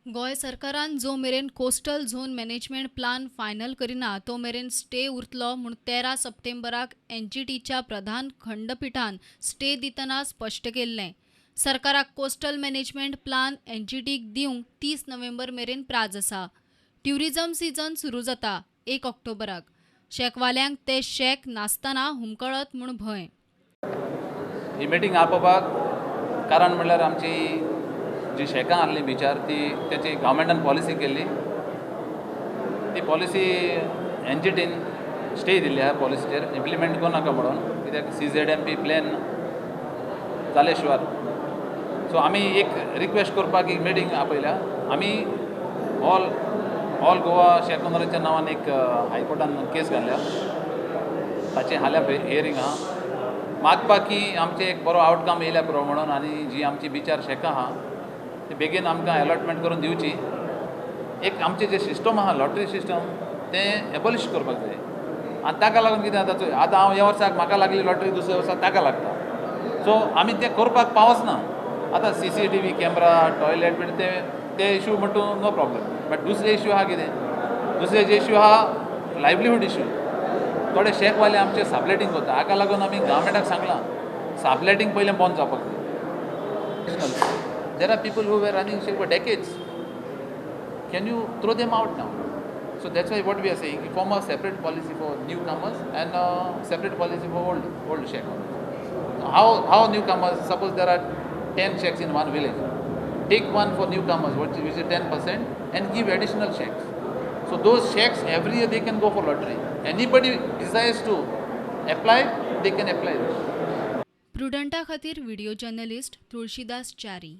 गोंय सरकारान जो मेरेन coastal zone management plan final करिना तो मेरेन स्टे उरतलो म्हूण 13 सप्टेंबराक एनजीटीच्या प्रधान खंडपिठान स्टे दितना स्पश्ट केल्लें. सरकाराक कोस्टल मॅनेजमेंट प्लान एनजीटीक दिवंक 30 नोव्हेंबर मेरेन प्राज आसा. ट्युरिझम सिजन सुरू जाता 1 ऑक्टोबराक. शॅकवाल्यांक ते शॅक नासतना हुमकळत म्हूण भंय. ही मिटींग आपोवपाक कारण म्हणल्यार आमची जी शॅकां आहली बिचार ती तेची गव्हर्मेंटान पॉलिसी केल्ली, ती पॉलिसी एनजीटीन स्टे दिल्ली आहा पॉलिसीचेर इम्प्लिमेंट करूं नाका म्हणून, कित्याक CZMP plan जाले शिवाय. सो आमी एक रिक्वेस्ट करपाक एक मिटींग आपयल्या. आमी ऑल गोवा शॅक ओनराच्या नांवान एक हायकोर्टान केस घातल्या, ताचें हाल्यां हियरींग आहा. मागपाक की आमचें एक बरो आवटकम येयल्या पुरो म्हणून आनी जी आमची बिचार शॅकां आहा ती बेगीन आमकां एलॉटमेंट करून दिवची. एक आमचें जें सिस्टम आहा लॉटरी सिस्टम तें एबॉलिश करपाक जाय. आनी ताका लागून कितें जाता चोय, आतां हांव ह्या वर्साक म्हाका लागली लॉटरी, दुसऱ्या वर्साक ताका लागता. सो आमी तें करपाक पावच ना. आतां CCTV camera toilet बीन ते इशू म्हणटू नो प्रॉब्लम, बट दुसरे इशू आहा कितें, दुसरे जे इशू आहा लायवलीहूड इशू. थोडे शॅकवाले आमचे सबलेटींग करता, हाका लागून आमी गव्हर्मेंटाक सांगलां सबलेटींग पयलें बंद जावपाक जाय. There are people who were running shack for decades. Can you throw them out now? So that's why what we are saying, form a separate policy for newcomers and a separate policy for old shack owners. How newcomers, suppose there are 10 shacks in one village, take one for newcomers, which is 10%, and give additional shacks. So those shacks every year they can go for lottery. Anybody desires to apply, they can apply. प्रुडंटा खातीर video journalist Tulsidas Chari.